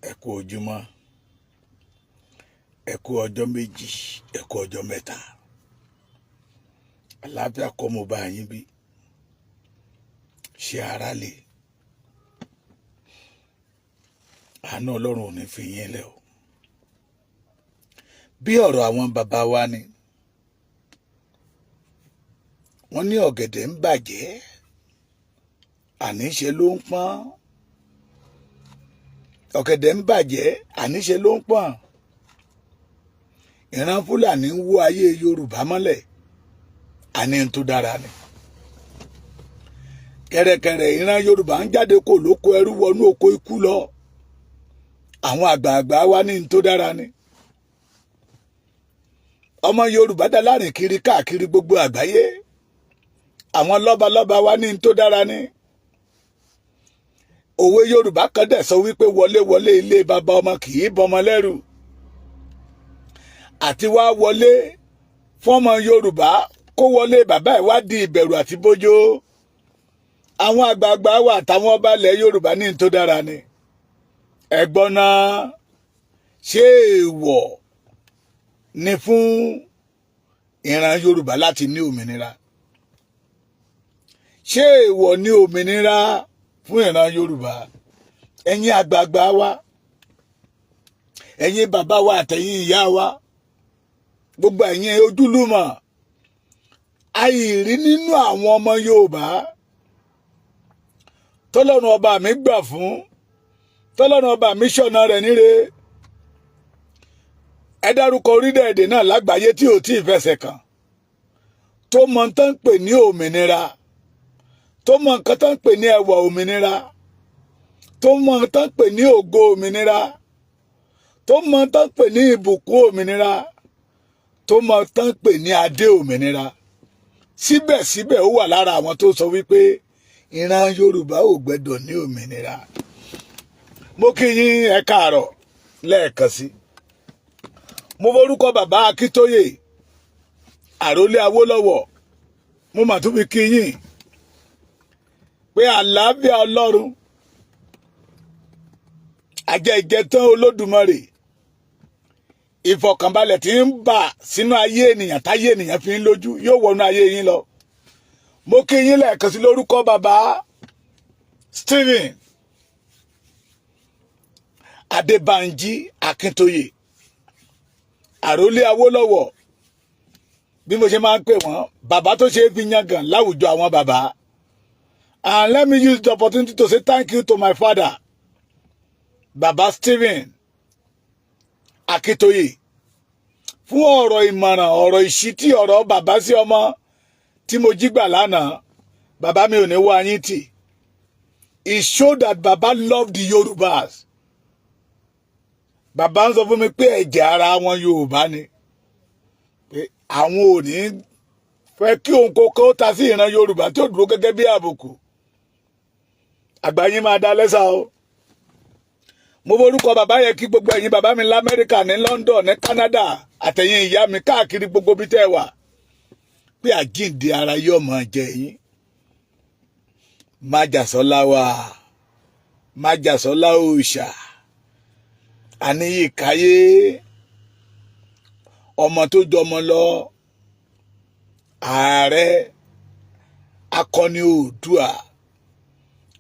Ẹ kú ojúmọ́, ẹ kú ọjọ́ 2, ẹ kú ọjọ́ 3. Àlàáfíà kọ́ mo bá yín bí? Ṣé ara lè? Àánú Ọlọ́run ò ní fi yín lẹ̀ o. Bí ọ̀rọ̀ àwọn bàbá wa ni, wọ́n ní ọ̀gẹ̀dẹ̀ ń bàjẹ́, àníṣe ló ń pọ́n. Ọ̀gẹ̀dẹ̀ ń bàjẹ́, àníṣe ló ń pọ́n. Ìran Fúlàní ń wó ayé Yorùbá mọ́lẹ̀, àní ń tó dára ni. Kẹ̀rẹ̀kẹ̀rẹ̀, ìran Yorùbá ń jáde kó lóko ẹrú wọnú oko ikú lọ. Àwọn àgbààgbà wa ní ń tó dára ni. Ọmọ Yorùbá dá láàrin kiri káàkiri gbogbo àgbáyé. Àwọn lọ́balọ́ba wa ní ń tó dára ni. Òwe Yorùbá kan dẹ̀ sọ wípé wọléwọlé ilé bàbá ọmọ kì í bọmọ lẹ́rù. Àti wá wọlé fọ́mọ Yorùbá, kó wọlé bàbá ẹ̀ wá di ìbẹ̀rù àti bójó. Àwọn àgbààgbà wa àtàwọn ọba ilẹ̀ Yorùbá ní tó dára ni. Ẹ̀gbọ́n náà, ṣé èèwọ̀ ni fún ìran Yorùbá láti ní òmìnira? Ṣé èèwọ̀ ní òmìnira fún ìran Yorùbá? Ẹ̀yin àgbààgbà wa, ẹ̀yin bàbá wa àtẹ̀yin ìyá wa, gbogbo ẹ̀yin ojúlùmọ̀, àìrí nínú àwọn ọmọ Yorùbá tọ́lọ́run ọba mi gbà fún, tọ́lọ́run ọba mi ṣọ̀nà rẹ̀ níre. Ẹ dárúkọ orílẹ̀-èdè náà lágbàáyé tí ò tí ì fẹsẹ̀ kàn, tó mọ tán ń pè ní òmìnira, tó mọ nǹkan tán ń pè ní ẹwà òmìnira, tó mọ tán ń pè ní ògo òmìnira, tó mọ tán ń pè ní ìbùkún òmìnira, tó mọ tán ń pè ní adé òmìnira. Síbẹ̀síbẹ̀, ó wà lára àwọn tó sọ wípé ìran Yorùbá ò gbẹ́dọ̀ ní òmìnira. Mo kí yín, ẹ káàárọ̀ lẹ́ẹ̀kan sí. Mo forúkọ bàbá Akíntóyè, àrólé Awólọ́wọ̀, mo mà tún fi kí yín pé àlàáfíà Ọlọ́run, àjẹjẹtán Olódùmarè, ìfọ̀kànbalẹ̀ tí ń bà sínú ayé ènìyàn, táyé ènìyàn fi ń lójú, yóò wọnú ayé yín lọ. Mo kí yín lẹ́ẹ̀kan sí lórúkọ bàbá Stephen Adébánjí Akíntóyè, àrólé Awólọ́wọ̀, bí mo ṣe máa ń pè wọ́n, bàbá tó ṣe é fi yangàn láwùjọ àwọn bàbá. And let me use the opportunity to say thank you to my father, Baba Stephen Akíntóyè, fún ọ̀rọ̀ ìmọ̀ràn, ọ̀rọ̀ ìṣítí, ọ̀rọ̀ bàbá sí ọmọ tí mo jí gbà lánàá. Bàbá mi ò ní wá yín tì. It showed that Baba loved the Yorubas. Bàbá ń sọ fún mi pé ẹ̀jẹ̀ ara wọn Yorùbá ni, pé àwọn ò ní fẹ́ kí òun kókó ta sí ìran Yorùbá tí ó dúró gẹ́gẹ́ bí àbùkù. Àgbà yín máa dá lẹ́sà o. Mo forúkọ bàbá yẹn kí gbogbo ẹ̀yin bàbá mi lamẹ́ríkà, ní London, ní Canada, àtẹ̀yin ìyá mi káàkiri gbogbo bí tẹ́ ẹ wà, pé àjíǹde ara yóò máa jẹ yín. Májàsọ́lá wà, májàsọ́lá òòṣà, àníyí káyé, ọmọ tó jọmọ lọ, ààrẹ akọni Oòduà,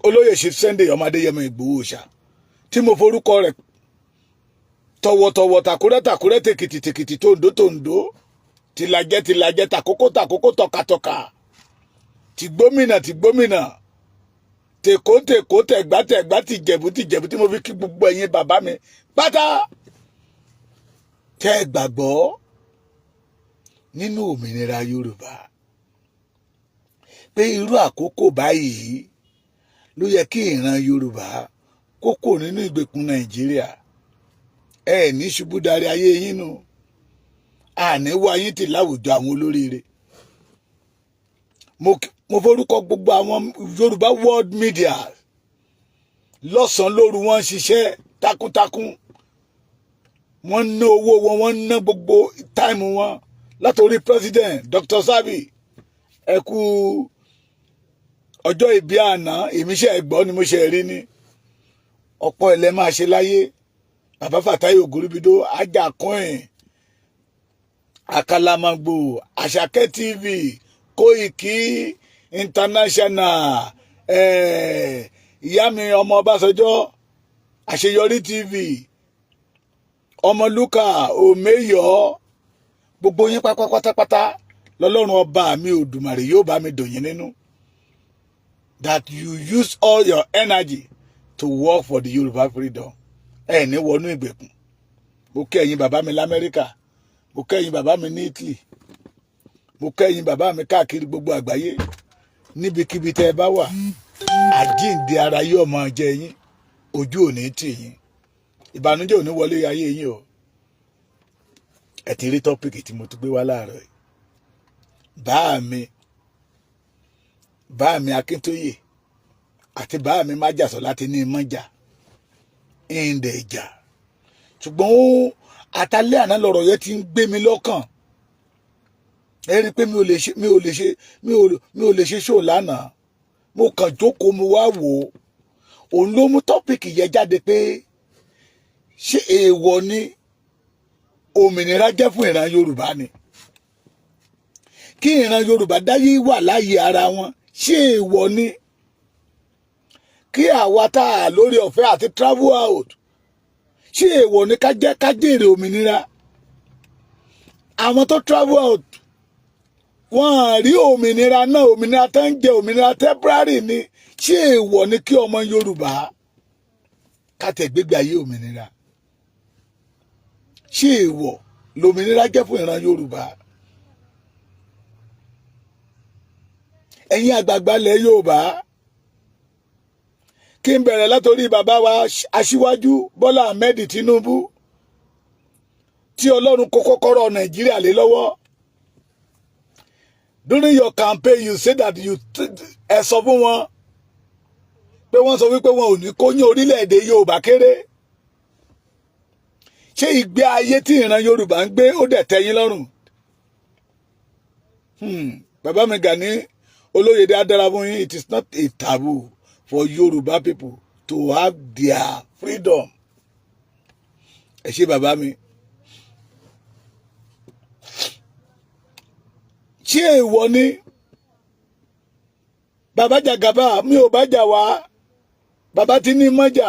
olóyè Chief Sunday ọmọ Adéyẹmọ Ìgbòho Òòṣà, tí mo forúkọ rẹ̀ tọ̀wọ̀tọ̀wọ̀, tàkúrẹ́ tàkúrẹ́, tèkìtì tèkìtì, tòǹdó tòǹdó, tìlàjẹ́ tìlàjẹ́, tàkókó tàkókó, tọ̀kàtọ̀kà, tìgbómìnà tìgbómìnà, tèkó tèkó, tẹ̀gbá tẹ̀gbá, tìjẹ̀bú tìjẹ̀bú, tí mo fi kí gbogbo ẹ̀yin bàbá mi pátá tẹ́ ẹ gbàgbọ́ nínú òmìnira Yorùbá, pé irú àkókò báyìí ló yẹ kí ìran Yorùbá kókò nínú ìgbèkùn Nàìjíríà. Ẹ ní ṣubú darí ayé yín nù, àní wá yín tì láwùjọ àwọn olóríire. Mo forúkọ gbogbo àwọn Yorùbá world media, lọ́sàn-án lóru wọ́n ń ṣiṣẹ́ takuntakun, wọ́n ná owó wọn, wọ́n ná gbogbo time wọn, látòrí president Dr. Sabi. Ẹ kú ọjọ́ ìbí àná, èmi ṣe gbọ́ ni mo ṣe rí ni. Ọ̀pọ̀ ilẹ̀ máa ṣe láyé. Bàbá Fatai Ògúnrúbídó, Ajá Coin, Àkàlàmàgbò, Àṣàkẹ́ TV, Kóìkì International, ìyá mi ọmọ Ọbásanjọ́, Àṣeyọrí TV, Ọmọlúkà Òmeyọ, gbogbo yín pátápátápátá lọ́lọ́run ọba mi Òdùmarè yóò bá mi dùn yín nínú, that you use all your energy to work for the Yorùbá freedom. Ẹ ní wọnú ìgbèkùn. Mo kí ẹ̀yin bàbá mi l'Amẹ́ríkà, mo kí ẹ̀yin bàbá mi ní Italy, mo kí ẹ̀yin bàbá mi káàkiri gbogbo àgbáyé, níbikíbi tẹ́ ẹ bá wà. Àjíǹde ara yóò máa jẹ yín, ojú ò ní tì yín, ìbànújẹ́ ò ní wọlé ayé yín o. Ẹ ti rí topic tí mo tún gbé wá láàárọ̀ yìí. Báà mi, báà mi Akíntóyè àti báà mi Májàsọ láti ní mọ́jà ìǹdẹ̀ ìjà, ṣùgbọ́n àtàlẹ́ àná lọ̀rọ̀ yẹn ti ń gbé mi lọ́kàn. Ẹ rí i pé mi ò lè ṣe ṣó lánàá. Mo kàn jókòó, mo wá wò ó. Òun ló mú topic yẹn jáde pé ṣé èèwọ̀ ni òmìnira jẹ́ fún ìran Yorùbá ni? Kí ìran Yorùbá dáyé wà láàyè ara wọn, ṣé èèwọ̀ ni? Kí àwa tá a lórí ọ̀fẹ́ àti travel out, ṣé èèwọ̀ ni ká jẹ́ ká jèrè òmìnira? Àwọn tó travel out, wọ́n rí òmìnira náà. Òmìnira tó ń jẹ, òmìnira temporary ni. Ṣé èèwọ̀ ni kí ọmọ Yorùbá ká tẹ̀ gbégbé ayé òmìnira? Ṣé èèwọ̀ lòmìnira jẹ́ fún ìran Yorùbá? Ẹ̀yin àgbààgbà ilẹ̀ Yorùbá, kí n bẹ̀rẹ̀ látòrí bàbá wa Aṣíwájú Bọ́lá Ahmed Tinubu, tí Ọlọ́run kó kọ́kọ́rọ́ Nàìjíríà lé lọ́wọ́. During your campaign, you say that you, ẹ sọ fún wọn pé wọ́n sọ wípé wọn ò ní kó yín orílẹ̀-èdè Yorùbá kéré. Ṣé ìgbé ayé tí ìran Yorùbá ń gbé, ó dẹ̀ tẹ́ yín lọ́rùn? Bàbá mi Gani Olóyèdè adára fún yín. It is not a taboo for Yorùbá people to have their freedom. Ẹ ṣé, bàbá mi. Ṣé èèwọ̀ ni? Bàbá Jàgàbá, mi ò bá jà wá. Bàbá tí ní mọ́jà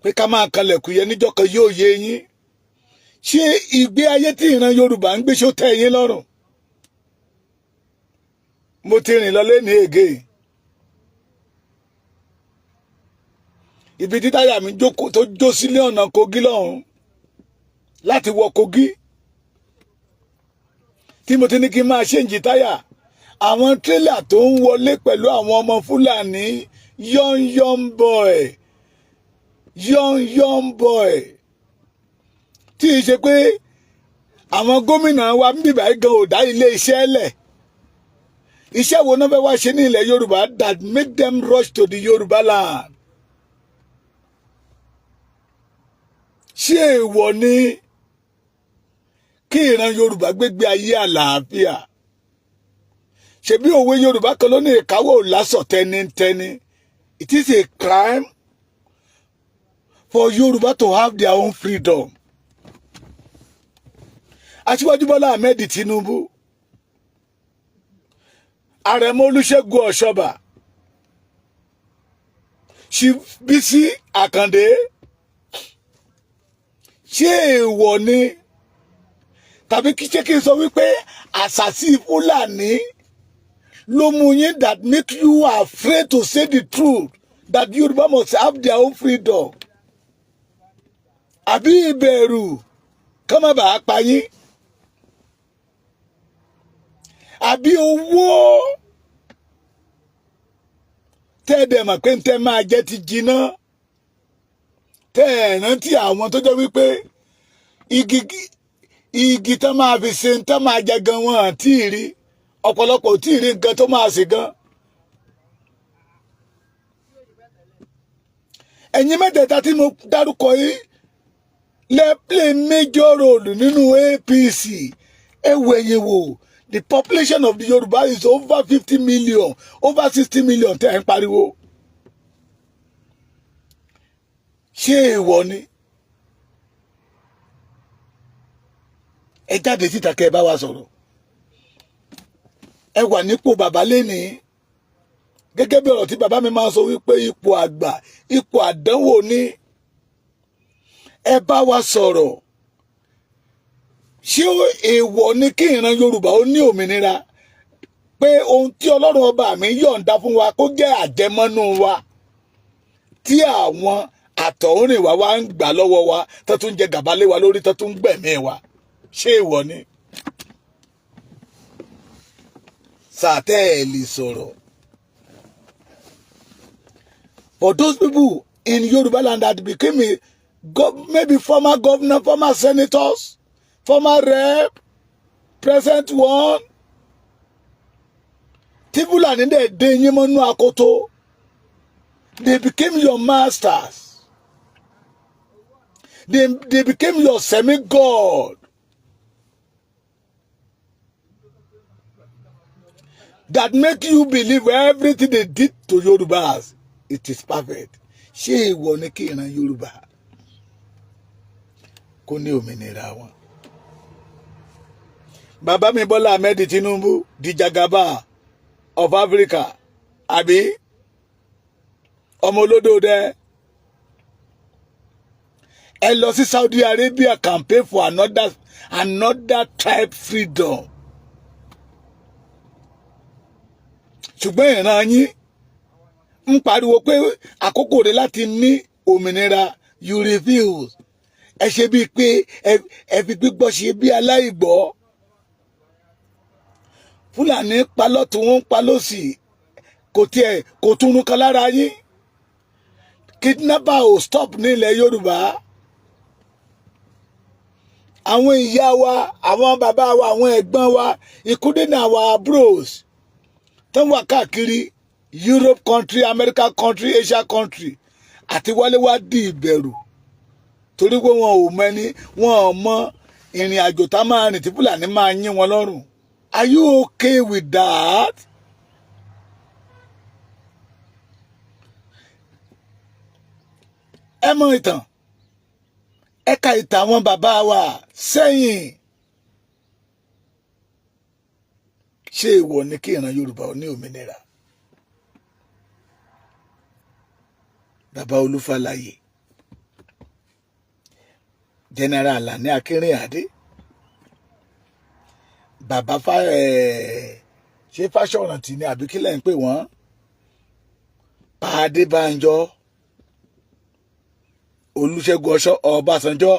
pé ká máa kanlẹ̀kùn yẹn níjọ́ kan yóò yé yín. Ṣé ìgbé ayé tí ìran Yorùbá ń gbé, ṣó tẹ́ yín lọ́rùn? Mo ti rìn lọ lẹ́ni ègé ibi tí táyà mi jókòó tó jó sílé ọ̀nà Kogi lọ́hùn láti wọ Kogi, tí mo ti ní kí n máa change táyà. Àwọn tírélà tó ń wọlé pẹ̀lú àwọn ọmọ Fúlàní, young young boy, young young boy, tí ì ṣe pé àwọn gómìnà wa ń bìbà gan ò dá ilé iṣẹ́ lẹ̀. Iṣẹ́ wo náà fẹ́ wá ṣe ní ilẹ̀ Yorùbá that make them rush to the Yorùbá land? Ṣé èèwọ̀ ni kí ìran Yorùbá gbégbé ayé àlàáfíà? Ṣebí òwe Yorùbá kan ló ní ìkáwọ́ lásọ̀ tẹnitẹni. It is a crime for Yorùbá to have their own freedom? Aṣíwájú Bọ́lá Ahmed Tinubu, Àrẹ̀mọ Olúṣẹ́gun Ọ̀ṣọ́bà, Bísí Àkàndé, ṣé èèwọ̀ ni, tàbí kí ṣé kí n sọ wípé àṣàsí Fúlàní ló mú yín that make you afraid to say the truth that Yorùbá must have their own freedom? Àbí ìbẹ̀rù kán má bàa pa yín? Àbí owó tẹ́ ẹ dẹ̀ mọ̀ pé ń tẹ́ máa jẹ́ ti jiná, tẹ́ ẹ̀ rántí àwọn tó jẹ́ wípé igi igi tán máa fi ṣe tán máa jẹ gan, wọn àti rí ọ̀pọ̀lọpọ̀ ò tí ì rí nǹkan tó máa ṣe gan. Ẹ̀yin mẹ́tẹ̀ẹ̀ta tí mo dárúkọ yìí lẹ play major role nínú APC. Ẹ wo ẹ̀yin wò, the population of the Yorùbá is over 50 million, over 60 million tẹ́ ẹ̀ ń pariwo. Ṣé èèwọ̀ ni? Ẹ jáde síta kẹ́ ẹ bá wa sọ̀rọ̀. Ẹ wà nípò bàbá lénìí, gẹ́gẹ́ bí ọ̀rọ̀ tí bàbá mi máa ń sọ wípé ipò àgbà, ipò àdánwò ni. Ẹ bá wa sọ̀rọ̀. Ṣé èèwọ̀ ni kí ìran Yorùbá ó ní òmìnira, pé ohun tí Ọlọ́run ọba mi yọ̀ǹda fún wa kó jẹ́ àjẹmọ́nú wa, tí àwọn àtọ̀húnrìn wa wá ń gbà lọ́wọ́ wa, tó tún jẹ gàba lé wa lórí, tó tún gbẹ̀mí wa? Ṣé èèwọ̀ ni? Sàtẹ́ẹ̀lì sọ̀rọ̀. For those people in Yoruba land that became a maybe former governor, former senators, former rep, present one, tí Fúlàní dẹ̀ dé yín mọ́nú akoto, they became your masters, they became your semi-god that make you believe everything they did to Yorubas, it is perfect. Ṣé ìwọ ni kí ìran Yorùbá kó ní òmìnira wọn? Bàbá mi Bọ́lá Ahmed Tinubu, di Jagaba of Africa, àbí ọmọ olódò dẹ, ẹ lọ sí Saudi Arabia, campaign for another tribe freedom. Ṣùgbọ́n ìran yín ń pariwo pé àkókò rẹ̀ láti ní òmìnira, you refuse. Ẹ ṣe bíi pé ẹ fi gbígbọ́ ṣe bí aláìgbọ́. Fúlàní pa lọ́tún, wọn ń pa lọ́sì, kò tiẹ̀ kò túnú kan lára yín. Kidnapper ò stop ní ilẹ̀ Yorùbá. Àwọn ìyá wa, àwọn bàbá wa, àwọn ẹ̀gbọ́n wa, including our bros tó ń wà káàkiri Europe country, America country, Asia country, àti wálé wá di ìbẹ̀rù, torí pé wọn ò mẹni, wọn ò mọ ìrìn àjò tá máa rìn tí Fúlàní máa yín wọn lọ́rùn. Are you okay with that? Ẹ mọ ìtàn, ẹ ka ìtàn àwọn bàbá wa sẹ́yìn. Ṣé ìwọ ni kí ìran Yorùbá ó ní òmìnira? Bàbá Olúfàlàyé, General Alani Akínrìnàdé, bàbá fa ẹ ṣé Fáṣọ̀rántì ni àbí kílẹ̀ ń pè wọ́n, Pa Adébánjọ, Olúṣẹ́gun Ọbásanjọ́,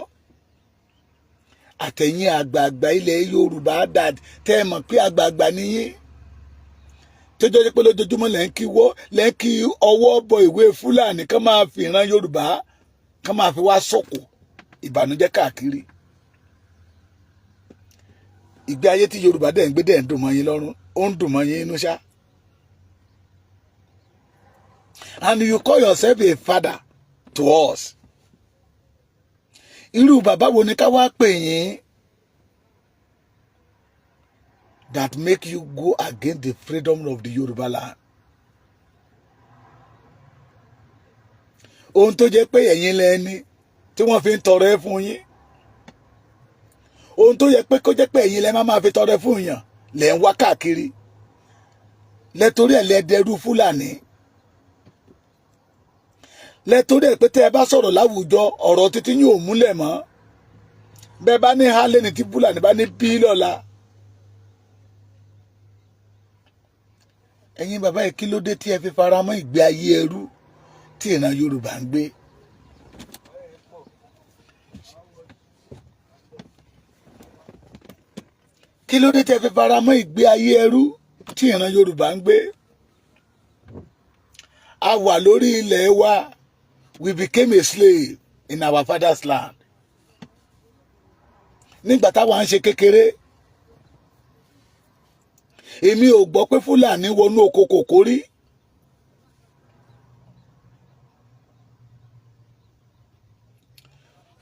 àtẹ̀yìn àgbààgbà ilẹ̀ Yorùbá tẹ́ ẹ mọ̀ pé àgbààgbà nìyí, tó jẹ́ pé lójoojúmọ́ lẹ́ ń kí ọwọ́ bọ ìwé Fúlàní kán máa fi ìran Yorùbá, kán máa fi wá sọ̀kò ìbànújẹ́ káàkiri. Ìgbé ayé tí Yorùbá dẹ̀ ń gbé dẹ̀ ń dùn mọ́ yín lọ́rùn, ó ń dùn mọ́ yín inú ṣá. And you call yourself a father to us. Irú bàbá wo ni ká wá pè yín that make you go against the freedom of the Yorùbá land? Ohun tó jẹ́ pé ẹ̀yin lẹ́ni tí wọ́n fi ń tọrẹ fún yín, ohun tó yẹ pé kó jẹ́ pé ẹ̀yin lẹ́ máa fi tọrẹ fún yàn, lẹ́ ń wá káàkiri, lẹ́torí ẹ̀ lẹ́dẹ̀rú Fúlàní, lẹ́torí ẹ̀ pé tẹ́ ẹ bá sọ̀rọ̀ láwùjọ, ọ̀rọ̀ títí yóò múlẹ̀ mọ́. Bẹ́ẹ̀ bá ní hálẹ́ ní tí Fúlàní bá ní bí lọ́la. Ẹ̀yin bàbá yìí, kí ló dé tí ẹ fi fara mọ́ ìgbé ayé ẹrú tí ìran Yorùbá ń gbé? Kí ló dé tí ẹ fi fara mọ́ ìgbé ayé ẹrú tí ìran Yorùbá ń gbé? A wà lórí ilẹ̀ wa, we became a slave in our father's land. Nígbà táwa ń ṣe kékeré, èmi ò gbọ́ pé Fúlàní wọnú oko kòkó rí.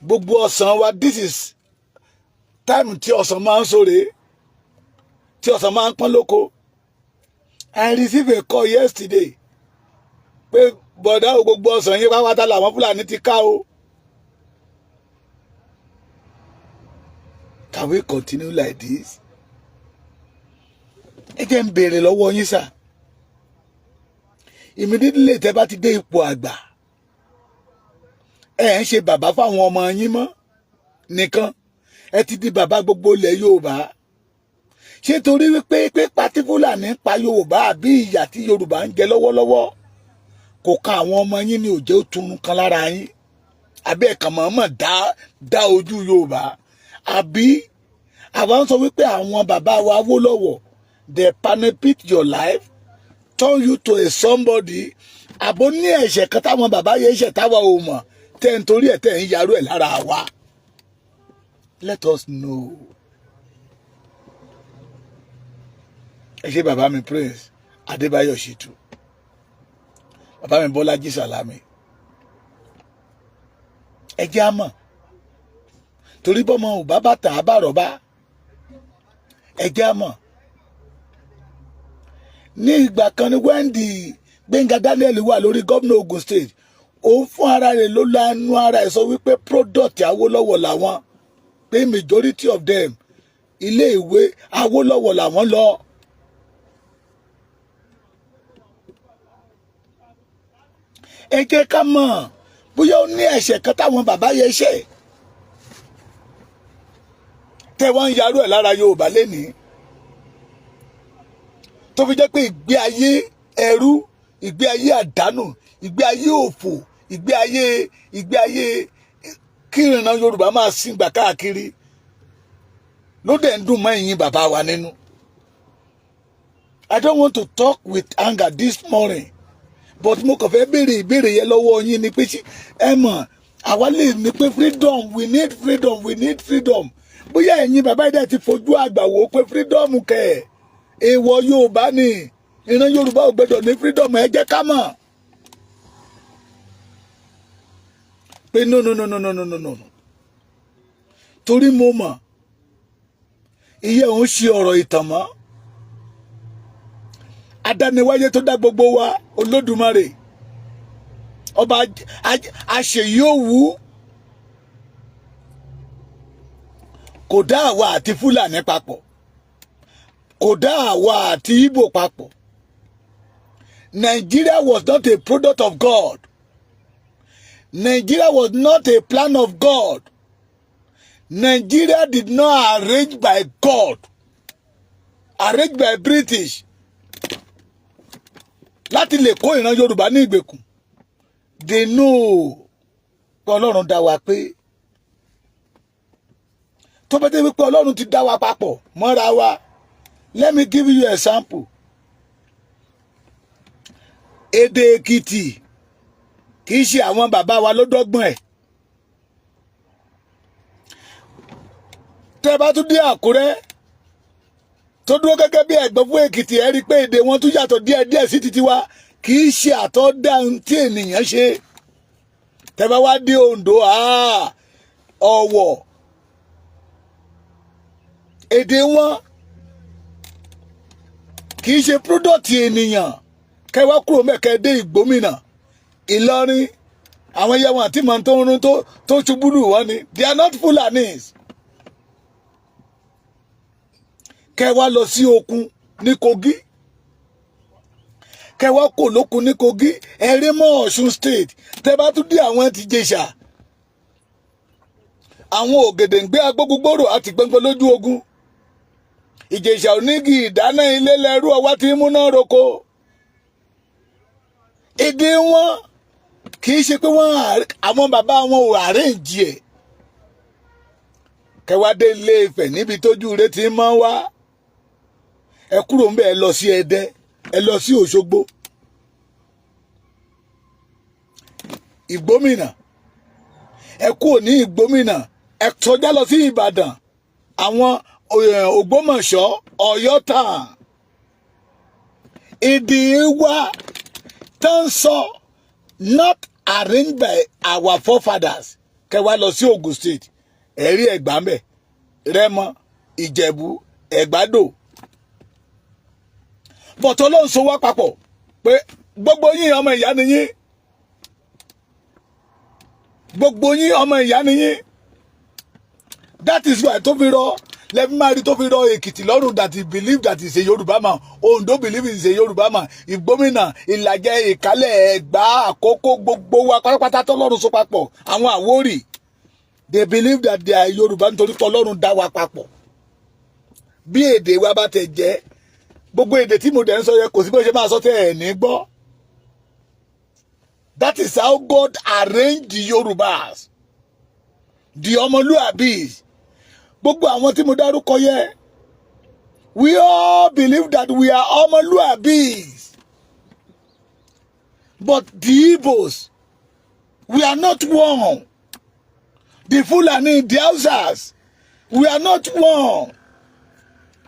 Gbogbo ọsàn wa, this is time tí ọsàn máa ń sóre, tí ọsàn máa ń pọ́n lóko. I received a call yesterday pé bọ̀dá o, gbogbo ọsàn yín pápátá làwọn Fúlàní ti ká o. Can we continue like this? Ẹ jẹ́ ń béèrè lọ́wọ́ yín sà. Immediately tẹ́ bá ti dé ipò àgbà, ẹ ń ṣe bàbá fáwọn ọmọ yín mọ́ nìkan, ẹ ti di bàbá gbogbo ilẹ̀ Yorùbá. Ṣé torí wípé pé pátí Fúlàní pa Yorùbá àbí ìyà tí Yorùbá ń jẹ lọ́wọ́lọ́wọ́ kò kan àwọn ọmọ yín ní òjò túnú kan lára yín, àbí ẹ̀kan mọ̀ọ́mọ̀ dá ojú Yorùbá, àbí àwa ń sọ wípé àwọn bàbá wa Awólọ́wọ̀, they benefit your life, turn you to a somebody, àbó ní ẹ̀ṣẹ̀ kan táwọn bàbá yẹn ṣẹ̀ táwa ò mọ̀, tẹ́ ń torí ẹ̀ tẹ́ ń yarú ẹ̀ lára wa? Let us know. Ẹ ṣé, bàbá mi Prince Adébáyọ̀ Ṣìtú, bàbá mi Bọ́lájí Sàlámì. Ẹ jẹ́ á mọ̀, torí bọ́mọ ò bá bàtà á bá rọ̀bá. Ẹ jẹ́ á mọ̀. Ní ìgbà kan ní Wendy Gbẹ́ngà Daniel wà lórí gómìnà Ogun State, òun fún ara rẹ̀ ló lanu ara ẹ̀ sọ wípé product Awólọ́wọ̀ làwọn, pé majority of them, ilé ìwé Awólọ́wọ̀ làwọn lọ. Ẹ jẹ́ ká mọ̀ bóyá ó ní ẹ̀ṣẹ̀ kan táwọn bàbá yẹn ṣẹ̀ tẹ́ wọ́n ń yarú ẹ̀ lára Yorùbá lénìí, tó fi jẹ́ pé ìgbé ayé ẹrú, ìgbé ayé àdánù, ìgbé ayé òfò, ìgbé ayé kí ìran Yorùbá máa sìn gbà káàkiri ló dẹ̀ ń dùn mọ́ ẹ̀yin bàbá wa nínú. I don't want to talk with anger this morning, but mo kàn fẹ́ béèrè ìbéèrè yẹn lọ́wọ́ yín ni pé ẹ mọ̀ àwa lè ní pé freedom, we need freedom, we need freedom. Bóyá ẹ̀yin bàbá yìí dẹ̀ ti fojú àgbà wò ó pé freedom kẹ̀, èèwọ̀ Yorùbá ni, ìran Yorùbá ò gbọdọ̀ ní freedom. Ẹ jẹ́ ká mọ̀ pé no, no, no, no, no, no, no, no, torí mo mọ̀ iye òun ṣe ọ̀rọ̀ ìtàn mọ́. Adániwáyé tó dá gbogbo wa, Olódùmarè ọba àṣeyí òwú, kò dá àwa àti Fúlàní papọ̀, kò dá àwa àti Ìgbò papọ̀. Nigeria was not a product of God. Nigeria was not a plan of God. Nigeria did not arrange by God, arranged by British láti lè kó ìran Yorùbá ní ìgbèkùn. They know pé Ọlọ́run dá wa, pé tó bá dé wípé Ọlọ́run ti dá wa papọ̀ mọ́ra wa. Let me give you a sample. Èdè Èkìtì, kì í ṣe àwọn bàbá wa ló dọ́gbọ́n ẹ̀. Tẹ́ bá tún dé Àkúrẹ́, tó dúró gẹ́gẹ́ bí ẹ̀gbọ́n fún Èkìtì, ẹ rí i pé èdè wọn tún yàtọ̀ díẹ̀díẹ̀ sí titi wa. Kì í ṣe àtọ́dá tí ènìyàn ṣe. Tẹ́ bá wá dé Oǹdó, Ọ̀wọ̀, èdè wọn kì í ṣe product ènìyàn. Kẹwàá kúrò mẹ́kẹ́ dé Ìgbómìnà, Ìlọrin, àwọn ẹyẹ wọn àti mọ̀ tó ń rún tó ṣubú lù wọ́n ni. They are not Fulanis. Kẹwàá lọ sí Okun ní Kogi, kẹwàá kò lókun ní Kogi, ẹ̀rí mọ́ Ọ̀ṣun State. Tẹ́ bá tún dé àwọn ti Jẹ̀ṣà, àwọn Ògèdèǹgbé agbógungbòrò àti gbẹngbẹ lójú ogun. Ìjẹ̀ṣà onígi ìdáná ilé lẹ́rú ọwá tí ń múná roko. Èdè wọn kì í ṣe pé wọ́n àwọn bàbá wọn ò arrange ẹ̀. Kẹwàá dé Ilé Ifẹ̀, níbi tójú rẹ ti máa ń wá, ẹ kúrò ńbẹ̀, ẹ lọ sí Ẹdẹ, ẹ lọ sí Òṣogbo, Ìgbómìnà. Ẹ kúrò ní Ìgbómìnà, ẹ sọjá lọ sí Ìbàdàn, àwọn Ògbómọ̀ṣọ́, Ọ̀yọ́ tàn. Èdè wa tó ń sọ, not arranged by our forefathers. Kẹwàá lọ sí Ogun State, ẹ̀rí Ẹ̀gbá ńbẹ̀, Rẹ́mọ, Ìjẹ̀bú, Ẹ̀gbádò. Bọ̀tọ̀ ló ń so wá papọ̀ pé gbogbo yín, ọmọ ìyá ni yín, gbogbo yín, ọmọ ìyá ni yín. That is why tó fi rọ Lẹ́bí máa rí tó fi rọ Èkìtì lọ́rùn that he believe that he is a Yorùbá man. Ondo believe he is a Yorùbá man. Ìgbómìnà, Ìlàjẹ, Ìkálẹ̀, Ẹ̀gbá, Àkókó, gbogbo wa pátápátá tọ́lọ́run so papọ̀, àwọn Àwórì, they believe that they are Yorùbá nítorí pé Ọlọ́run dá wa papọ̀. Bí èdè wa bá tẹ̀ jẹ́ gbogbo èdè tí mo dẹ̀ ń sọ yẹ, kò sí bó ṣe máa sọ tẹ́ ẹ̀ ní gbọ́. That is how God arranged the Yorùbás, the ọmọlúàbí. Gbogbo àwọn tí mo dárúkọ yẹ, we all believe that we are ọmọlúàbí, but the Igbos, we are not one. The Fulani, the Hausas, we are not one.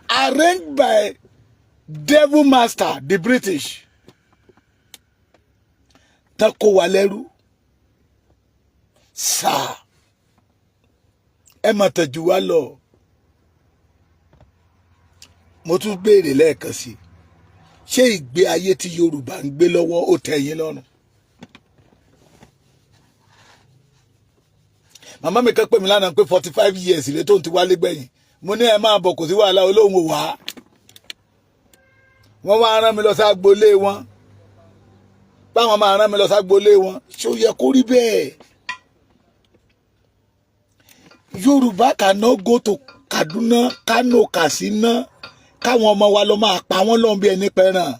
Arranged by devil master, the British, tán kó wa lẹ́rú sáà. Ẹ mà tẹ̀jú wa lọ. Mo tún béèrè lẹ́ẹ̀kan sí, ṣé ìgbé ayé tí Yorùbá ń gbé lọ́wọ́, ó tẹ́ yín lọ́rùn? Màmá mi kan pè mí lánàá pé 45 years rẹ tó ń ti wálé gbẹ̀yìn. Mo ní ẹ máa bọ̀, kò sí wàhálà. Olóhùn ò wá. Wọ́n wá rán mi lọ ságbolé wọn, báwọn máa rán mi lọ ságbolé wọn. Ṣé ó yẹ kó rí bẹ́ẹ̀? Yorùbá cannot go to Kaduna, Kano, Katsina, káwọn ọmọ wa lọ máa pa wọ́n lọ́n bí ẹni pẹran.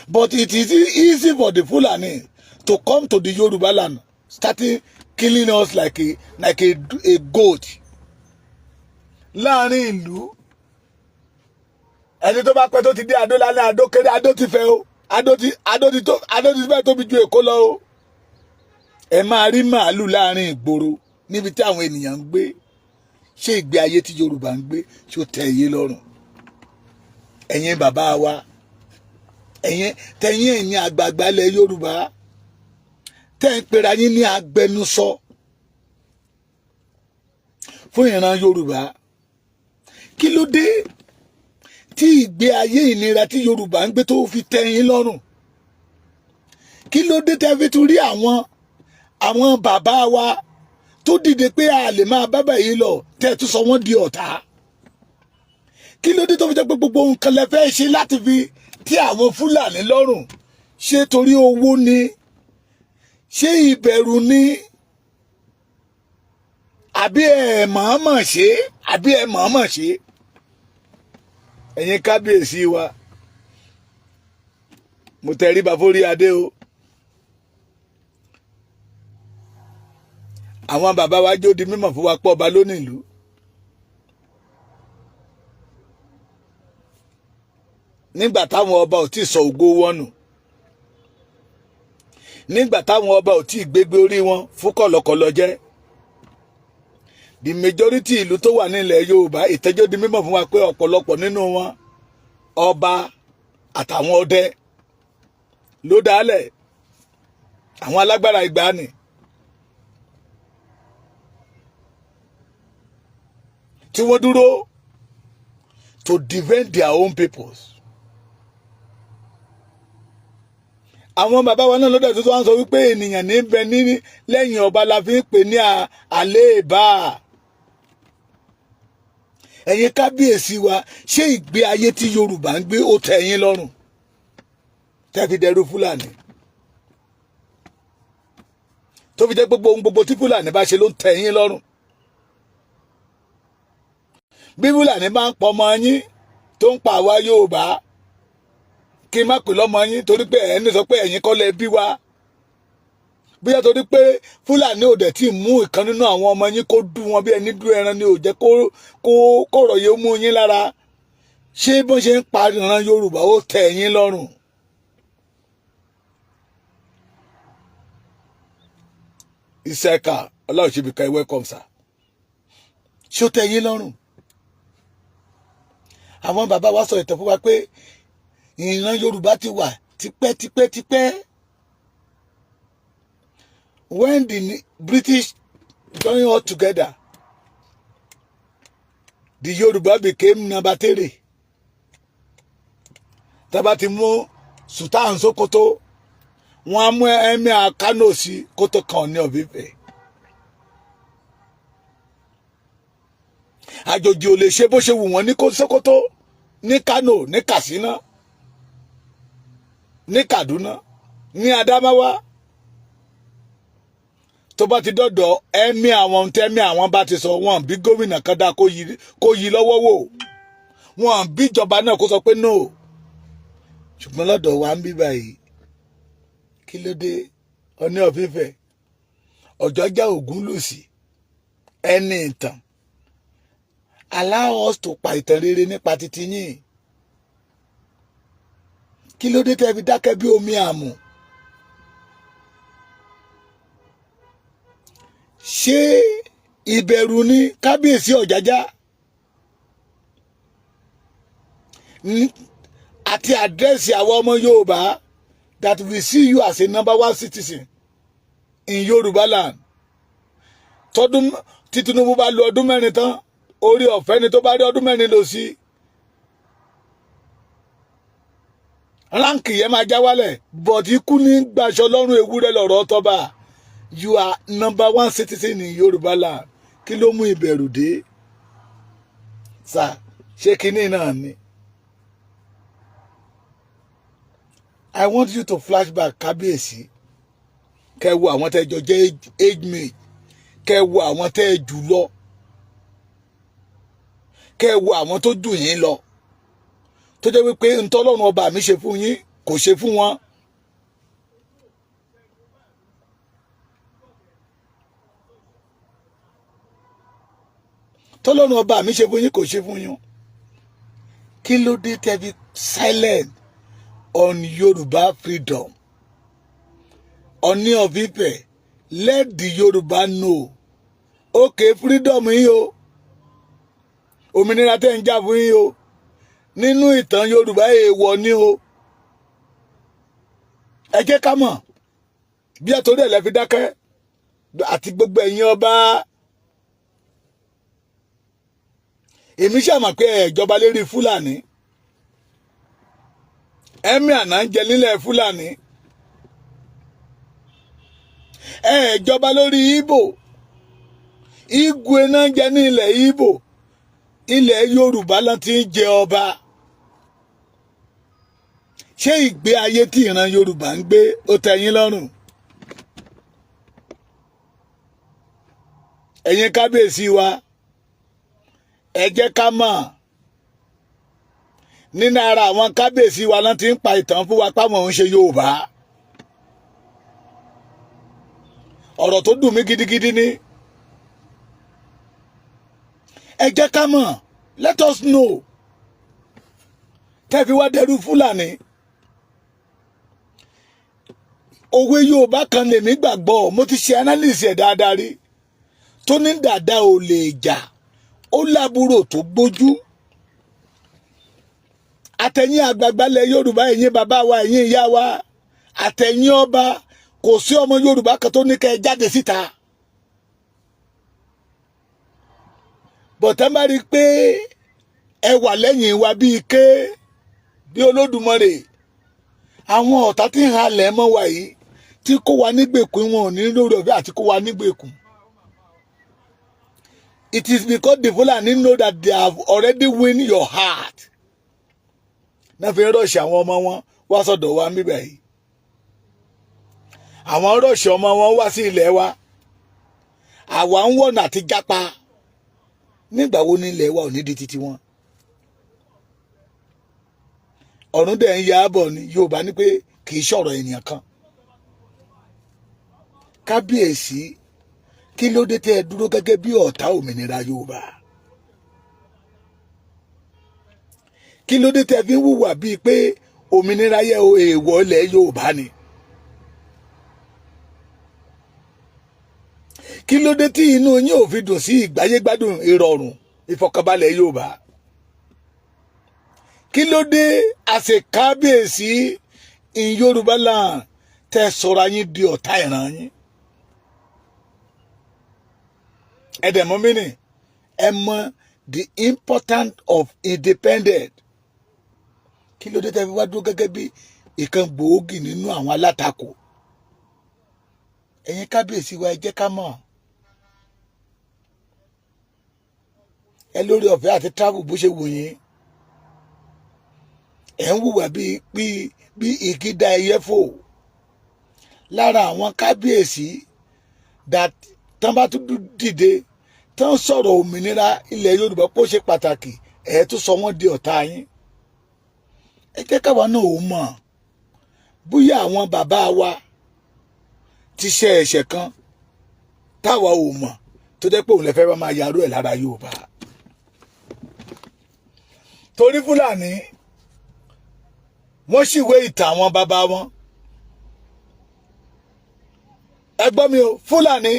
But it is easy for the Fulani to come to the Yoruba land, starting killing us like a goat láàrin ìlú. Ẹni tó bá pẹ́ tó ti dé Adó lálẹ́, Adó kéré, Adó ti fẹ́ o, Adó ti tó, Adó ti fẹ́ tóbi ju Èkó lọ o. Ẹ máa rí màálù láàrin ìgboro níbi tí àwọn ènìyàn ń gbé. Ṣé ìgbé ayé tí Yorùbá ń gbé, ṣó tẹ́ yín lọ́rùn, ẹ̀yin bàbá wa, ẹ̀yin tẹ̀yìn, ẹ̀yin àgbààgbà ilẹ̀ Yorùbá tẹ́ ń pera yín ní agbẹnusọ fún ìran Yorùbá? Kí ló dé tí ìgbé ayé ìnira tí Yorùbá ń gbé tó fi tẹ́ yín lọ́rùn? Kí ló dé tẹ́ fi tún rí àwọn bàbá wa tó dìde pé a lè máa bá báyìí lọ, tẹ́ tún sọ wọ́n di ọ̀tá? Kí ló dé tó fi jẹ́ pé gbogbo nǹkan lẹ fẹ́ ṣe láti fi tí àwọn Fúlàní lọ́rùn? Ṣé torí owó ni? Ṣé ìbẹ̀rù ni? Àbí ẹ mọ̀ọ́mọ̀ ṣe? Àbí ẹ mọ̀ọ́mọ̀ ṣe? Ẹ̀yin kábíyèsí wa, mo tẹríba fórí adé o. Àwọn bàbá wa jó di mímọ̀ fún wa pọ̀ ọba lónìí ìlú. Nígbà táwọn ọba ò tí ì sọ ògo wọn nù, nígbà táwọn ọba ò tí ì gbégbé orí wọn fún kọ̀lọ̀kọ̀lọ̀ jẹ́, the majority ìlú tó wà nílẹ̀ Yorùbá, ìtẹ́jọ́ di mímọ̀ fún wa pé ọ̀pọ̀lọpọ̀ nínú wọn, ọba àtàwọn ọdẹ ló dálẹ̀, àwọn alágbára ìgbàanì. Tí wọ́n dúró to defend their own peoples. Àwọn bàbá wa náà lọ́dọ̀ tó wá ń sọ wípé ènìyàn ní bẹ ní lẹ́yìn ọba la fi ń pè ní àléèbá. Ẹ̀yin kábíyèsí wa, ṣé ìgbé ayé tí Yorùbá ń gbé, ó tẹ́ yín lọ́rùn tẹ́ fi dẹrú Fúlàní, tó fi jẹ́ gbogbo ohun gbogbo tí Fúlàní bá ṣe ló ń tẹ́ yín lọ́rùn? Bí Fúlàní bá ń pọ ọmọ yín, tó ń pa àwa Yorùbá, kí n má pè lọ́mọ yín torí pé ẹ̀ ní sọ pé ẹ̀yin kọ́ lẹ bí wa, bóyá torí pé Fúlàní ò dẹ̀ tí ì mú ìkan nínú àwọn ọmọ yín kó dú wọn bí ẹni dú ẹran ni ò jẹ́ kó kọ̀rọ̀ yìí ó mú yín lára. Ṣé bó ṣe ń pa ìran Yorùbá, ó tẹ́ yín lọ́rùn? Ìṣẹ̀ka Ọláòṣèbíkà, welcome sir. Ṣé ó tẹ́ yín lọ́rùn? Àwọn bàbá wa sọ ìtàn fún wa pé ìran Yorùbá ti wà tipẹ́ tipẹ́ tipẹ́. When the British join all together, the Yorùbá became number three. Tá bá ti mú Sultan Sokoto, wọ́n á mú Emir Kano sí kótó kan ní of Ifẹ̀. Àjòjì ò lè ṣe bó ṣe wù wọ́n ní Sókótó, ní Kano, ní Katsina, ní Kaduna, ní Adamawa. Tó bá ti dọ́dọ̀ ẹ̀mí àwọn tẹ́mí àwọn bá ti sọ, wọn bí gómìnà kan dá kó yí lọ́wọ́ wò, wọn bí ìjọba náà kó sọ pé no. Ṣùgbọ́n lọ́dọ̀ wa ń bí báyìí, kí ló dé? Ọọ̀ni of Ifẹ̀, Ọ̀jájá Ògúnwùsì, ẹni ìtàn, allow us to pa ìtàn rere nípa titi yín. Kí ló dé tẹ́ fi dákẹ́ bí omi àmù? Ṣé ìbẹ̀rù ni, kábíyèsí Ọ̀jájá, àti address àwọn ọmọ Yorùbá that we see you as a number one citizen in Yorùbá land? Tọdún tí Tinubu bá lo ọdún 4 tán, orí ọ̀fẹ́ ni tó bá rí ọdún 4 lò sí, rank yẹn máa já wálẹ̀, but ikú ní gbaṣọ lọ́rùn ewúrẹ́ lọ́rọ̀ tọ́ba. You are number one citizen in Yorùbá land. Kí ló mú ìbẹ̀rù dé sà? Ṣé kinní náà ni? I want you to flashback, kábíyèsí, kẹ́ wo àwọn tẹ́ jọ jẹ́ age mate, kẹ́ wo àwọn tẹ́ jù lọ, kẹ́ wo àwọn tó jù yín lọ, tó jẹ́ wípé ntọ́lọ́run ọba mi ṣe fún yín kò ṣe fún wọn. Tọ́lọ́run ọba mi ṣe fún yín kò ṣe fún yín. Kí ló dé tẹ́ fi silent on Yorùbá freedom? Ọọ̀ni of Ifẹ̀, let the Yorùbá know, okay, freedom yín o, òmìnira tẹ́ ń jà fún yín o, nínú ìtàn Yorùbá, èèwọ̀ ni o. Ẹ jẹ́ ká mọ̀ bí ẹ torí ẹ̀ lẹ́ fi dákẹ́, àti gbogbo ẹ̀yin ọba. Èmi ṣàmọ̀ pé ẹ jọba lérí Fúlàní, ẹ̀mí àná ń jẹ nílẹ̀ Fúlàní. Ẹ jọba lórí Ìgbò, Igwe náà ń jẹ ní ilẹ̀ Ìgbò. Ilẹ̀ Yorùbá ló ti ń jẹ ọba. Ṣé ìgbé ayé tí ìran Yorùbá ń gbé ó tẹ́ yín lọ́rùn? Ẹ̀yin kábíyèsí wa, ẹ jẹ́ ká mọ̀. Nínú ara àwọn kábíyèsí wa ló ti ń pa ìtàn fún wa páwọn òun ṣe Yorùbá. Ọ̀rọ̀ tó dùn mí gidigidi ni. Ẹ jẹ́ ká mọ̀, let us know, tẹ́ fi wá dẹrú Fúlàní. Òwe Yorùbá kan lèmi gbàgbọ́, mo ti ṣe analysis ẹ̀ dáadáa rí, tó ní dàda ò lè jà, ó lábúrò tó gbójú. Àtẹ̀yìn àgbààgbà lẹ̀ Yorùbá, ẹ̀yin bàbá wa, ẹ̀yin ìyá wa, àtẹ̀yìn ọba, kò sí ọmọ Yorùbá kan tó ní kẹ́ ẹ jáde síta. Bọ̀tẹ́ bá rí i pé ẹ wà lẹ́yìn wa bíi ké bí Olódùmarè, àwọn ọ̀tá tí ń halẹ̀ mọ́ wa yìí, tí kó wa nígbèkùn, wọn ò ní lórí ọ̀fẹ́ àti kó wa nígbèkùn. It is because the Fulani know that they have already win your heart náà fi ń rush àwọn ọmọ wọn wá sọ́dọ̀ wa níbẹ̀ yìí. Àwọn rush ọmọ wọn wá sí ilẹ̀ wa, àwa ń wọ̀nà àti jápa. Nígbà wo ní ilẹ̀ wa ò ní di titi wọn? Ọ̀run dẹ̀ ń ya bọ̀ ni. Yorùbá ní pé kì í ṣọ̀rọ̀ ènìyàn kan. Kábíyèsí, kí ló dé tẹ́ ẹ dúró gẹ́gẹ́ bí ọ̀tá òmìnira Yorùbá? Kí ló dé tẹ́ fi ń hùwà bíi pé òmìnira yẹ èèwọ̀ ilẹ̀ Yorùbá ni? Kí ló dé tí inú yín ò fi dùn sí ìgbáyégbádùn, ìrọ̀rùn, ìfọ̀kànbalẹ̀ Yorùbá? Kí ló dé àṣẹ kábíyèsí in Yorùbá land tẹ́ sọ̀rọ̀ yín di ọ̀tá ìran yín? Ẹ dẹ̀ mọ̀ mí nì, ẹ mọ̀ the importance of independent. Kí ló dé tẹ́ fi wá dúró gẹ́gẹ́ bí ìkan gbòógì nínú àwọn alátakò? Ẹ̀yin kábíyèsí wa, ẹ jẹ́ ká mọ̀. Ẹ lórí ọ̀fẹ́ àti travel bó ṣe wù yín. Ẹ̀ ń hùwà bíi ìkídà ẹyẹ fò lára àwọn kábíyèsí that tán bá tún dìde, tán sọ̀rọ̀ òmìnira ilẹ̀ Yorùbá kó ṣe pàtàkì, ẹ̀ tún sọ wọ́n di ọ̀tá yín. Ẹ jẹ́ káwa náà ò mọ̀ bóyá àwọn bàbá wa ti ṣe ẹ̀ṣẹ̀ kan táwa ò mọ̀, tó jẹ́ pé òun lè fẹ́ bá máa yarú ẹ̀ lára Yorùbá, torí Fúlàní wọ́n ṣìwé ìtàn àwọn bàbá wọn. Ẹ gbọ́ mi o, Fúlàní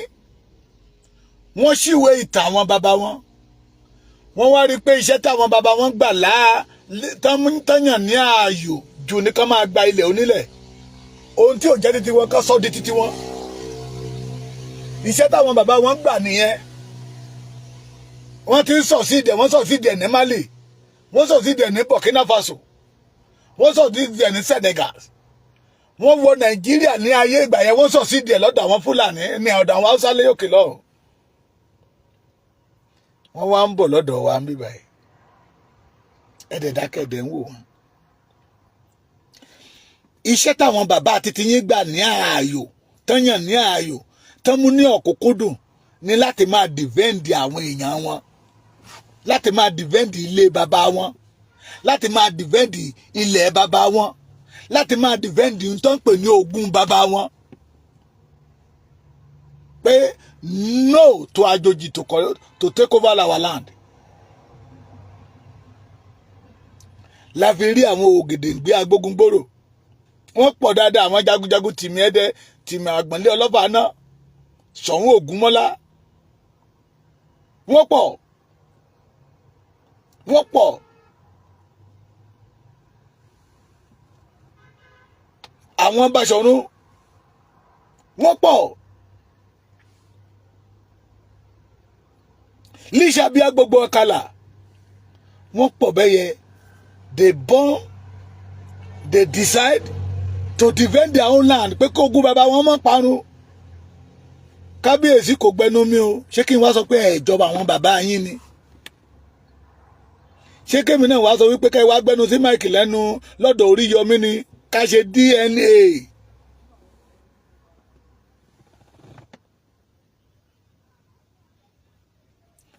wọ́n ṣìwé ìtàn àwọn bàbá wọn. Wọ́n wá rí i pé iṣẹ́ táwọn bàbá wọn gbà láà tányàn ní ààyò jù ní ká máa gba ilẹ̀ onílẹ̀, ohun tí ò jẹ́ títí wọn ká sọ di títí wọn. Iṣẹ́ táwọn bàbá wọn gbà nìyẹn. Wọ́n ti ń succeed ẹ̀. Wọ́n succeed ẹ̀ ní Mali, wọ́n succeed ẹ̀ ní Burkina Faso, wọ́n succeed ẹ̀ ní Senegal. Wọ́n wọ Nàìjíríà ní ayé ìgbà yẹn, wọ́n succeed ẹ̀ lọ́dọ̀ àwọn Fúlàní ní ọ̀dọ̀ àwọn Haúsá lé òkè lọ́hùn. Wọ́n wá ń bọ̀ lọ́dọ̀ wa ń bíbá yìí. Ẹ̀dẹ̀ dákẹ́dẹ̀ ń wò wọ́n. Iṣẹ́ táwọn bàbá àti tiyín gbà ní ààyò, tán yàn ní ààyò, tán mú ní ọ̀kúnkúndùn ní láti máa defend àwọn èèyàn wọn, láti máa defend ilé bàbá wọn, láti máa defend ilẹ̀ bàbá wọn, láti máa defend ohun tó ń pè ní ogún bàbá wọn, pé no to àjòjì to take over our land. La fi rí àwọn Ògèdèǹgbé agbógungbòrò, wọ́n pọ̀ dáadáa, àwọn jagunjagun Tìmì Ẹdẹ, Tìmì Àgbọ̀nlé, Ọlọ́fà náà, Ṣọ̀ún Ògúnmọ́lá, wọ́n pọ̀, wọ́n pọ̀. Àwọn Báṣọ̀run wọ́n pọ̀. Lísàbíà, gbogbo ọ̀kàlà, wọ́n pọ̀ bẹ́yẹ. They born, they decide to defend their own land, pé kó ogún bàbá wọn mọ́ parun. Kábíyèsí kò gbẹnu mi o. Ṣé kí n wá sọ pé ẹ ìjọba àwọn bàbá yín ni? Ṣé kémi náà wá sọ wípé ká ẹ wá gbẹnu sí mic lẹ́nu lọ́dọ̀ Oríyọmí ni, ká ṣe DNA?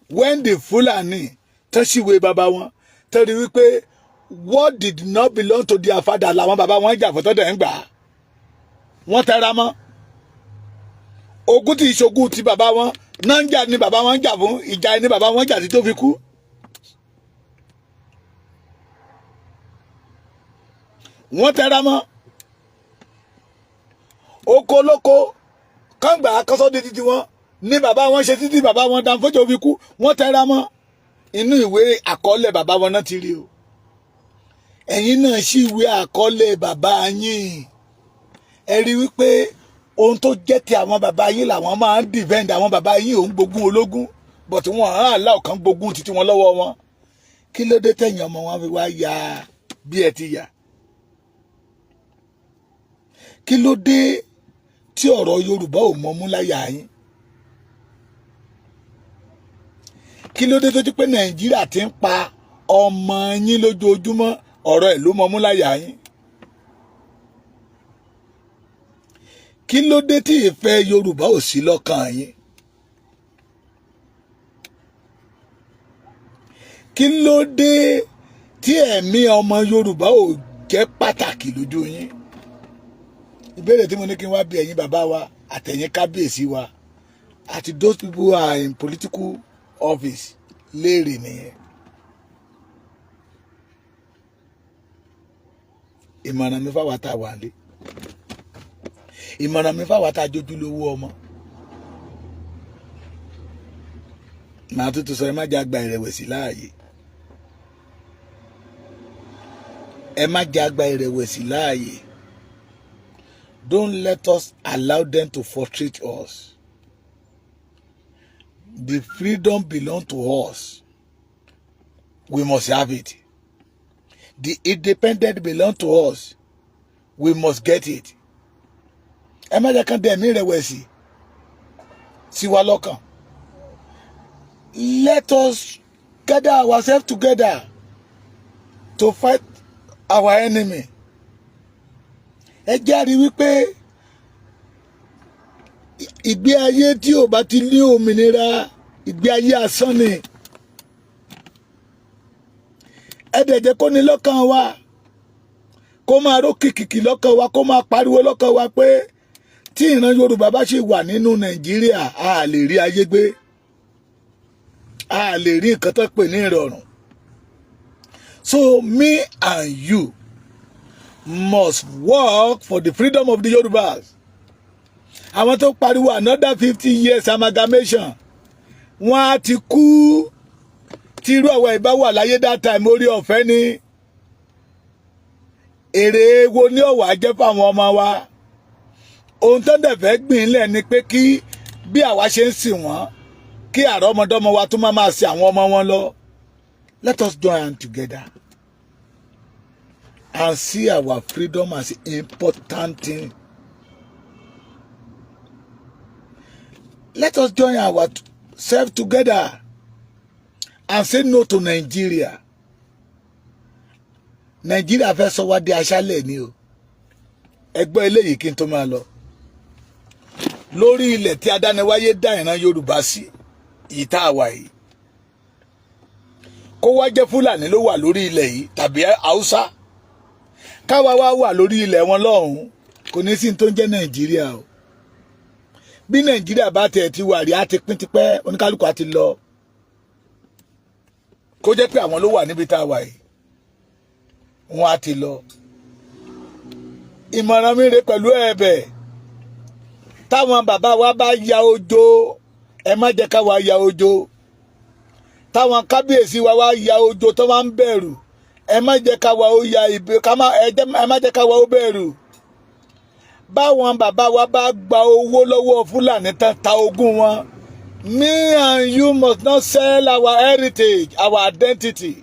When the Fulani tán ṣìwé bàbá wọn, tán rí wípé what did not belong to their father làwọn bàbá wọn jà fún, tọ́dẹ̀ ń gbà á, wọ́n tẹra mọ́ ogún tí ìṣogún ti bàbá wọn náà ń jà ní bàbá wọn jà fún. Ìjà ní bàbá wọn jà tí tó fi kú. Wọ́n tẹra mọ́ oko olóko kángbà kọ́sọ́ di títí wọn ní bàbá wọn ṣe títí bàbá wọn Danfójò fi kú. Wọ́n tẹra mọ́. Inú ìwé àkọọ́lẹ̀ bàbá wọn náà ti rí o. Ẹ̀yin náà sì ìwé àkọọ́lẹ̀ bàbá yín, ẹ rí wípé ohun tó jẹ́ ti àwọn bàbá yín làwọn máa ń defend. Àwọn bàbá yín ò ń gbógun ológun, but wọn hàn án láò kàn gbógun títí wọn lọ́wọ́ wọn. Kí ló dé tẹ̀yìn ọmọ wọn fi wá ya bí ẹ ti yà? Kí ló dé tí ọ̀rọ̀ Yorùbá ò mọ́mú láyà yín? Kí ló dé tó ti pé Nàìjíríà ti ń pa ọmọ yín lójoojúmọ́, ọ̀rọ̀ ẹ̀ ló mọ́mú láyà yín? Kí ló dé tí ìfẹ́ Yorùbá ò sí lọ́kàn yín? Kí ló dé tí ẹ̀mí ọmọ Yorùbá ò jẹ́ pàtàkì lójú yín? Ìbéèrè tí mo ní kí n wá bí ẹ̀yin bàbá wa àtẹ̀yin kábíyèsí wa àti those people who are in political office léèrè nìyẹn. Ìmọ̀ràn mi fáwọn tá a wà lé, ìmọ̀ràn mi fáwọn tá a jójú lówó ọmọ, màá tuntun sọ: ẹ má jẹ́ àgbà ìrẹ̀wẹ̀sì láàyè, ẹ má jẹ́ àgbà ìrẹ̀wẹ̀sì láàyè. Don't let us allow them to frustrate us. The freedom belong to us, we must have it. The independent belong to us, we must get it. Ẹ má jẹ́ kán dẹ̀ mí ìrẹ̀wẹ̀sì sí wa lọ́kàn. Let us Gather ourselves together to fight our enemy. Ẹ jẹ́ wípé ìgbé ayé tí ò bá ti ní òmìnira, ìgbé ayé asán ni. Ẹ dẹ̀ jẹ́ kó ní lọ́kàn wa, kó máa ró kìkìkì lọ́kàn wa, kó máa pariwo lọ́kàn wa pé tí ìran Yorùbá bá ṣe wà nínú Nàìjíríà, a lè rí ayé gbé, a lè rí nǹkan tó pè ní ìrọ̀rùn. So me and you must work for the freedom of the Yorubas. Àwọn tó pariwo another 50 years amalgamation, wọ́n á ti kú. Tí irú àwọn ìbá wà láyé that time, orí ọ̀fẹ́ ni. Èrè wo ní ọ̀wà jẹ́ fáwọn ọmọ wa? Ohun tó dẹ̀ fẹ́ gbìn lẹ̀ ni pé kí bí àwa ṣe ń sìn wọ́n, kí àrọ́mọdọ́mọ wa tún máa sin àwọn ọmọ wọn lọ. Let us join hand together and see our freedom as important thing. Let us join ourselves together and say no to Nigeria. Nigeria fẹ́ sọ wá di aṣálẹ̀ ni o. Ẹgbẹ́ eléyìí kí n tó máa lọ. Lórí ilẹ̀ tí adániwáyé dá ìran Yorùbá sí yìí tá a wà yìí, kó wá jẹ́ Fúlàní ló wà lórí ilẹ̀ yìí tàbí Haúsá, káwa wá wà lórí ilẹ̀ wọn lọ́hùn-ún, kò ní sí tó ń jẹ́ Nàìjíríà o. Bí Nàìjíríà bá tẹ̀ ti wà rí, á ti pín tipẹ́, oníkálukú á ti lọ. Kó jẹ́ pé àwọn ló wà níbi tá a wà yìí, wọ́n á ti lọ. Ìmọ̀ràn mi rè pẹ̀lú ẹ̀bẹ̀: táwọn bàbá wa bá ya ojo, ẹ má jẹ́ ká wa ya ojo. Táwọn kábíyèsí wa wá ya ojo tó máa ń bẹ̀rù, ẹ má jẹ́ ká wa ó ya ìbè, ẹ má jẹ́ ká wa ó bẹ̀rù. Báwọn bàbá wa bá gba owó lọ́wọ́ Fúlàní tán, ta ogún wọn, me and you must not sell our heritage, our identity.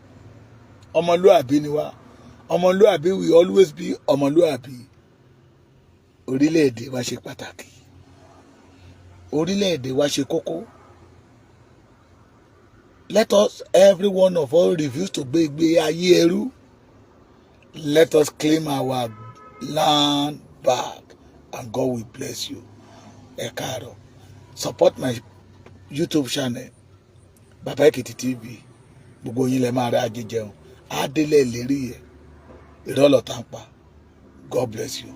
Ọmọlúàbí ni wá. Ọmọlúàbí will always be ọmọlúàbí. Orílẹ̀-èdè wa ṣe pàtàkì, orílẹ̀-èdè wa ṣe kókó. Let us, every one of us, refuse to gbé ìgbé ayé ẹrú. Let us claim our land back and God will bless you. Ẹ káàárọ̀. Support my YouTube channel, Baba Ekiti TV. Gbogbo yín lẹ máa rí ajé jẹun, á délẹ̀ lérí ẹ̀, ìrọ̀lọ́ tá ń pa. God bless you.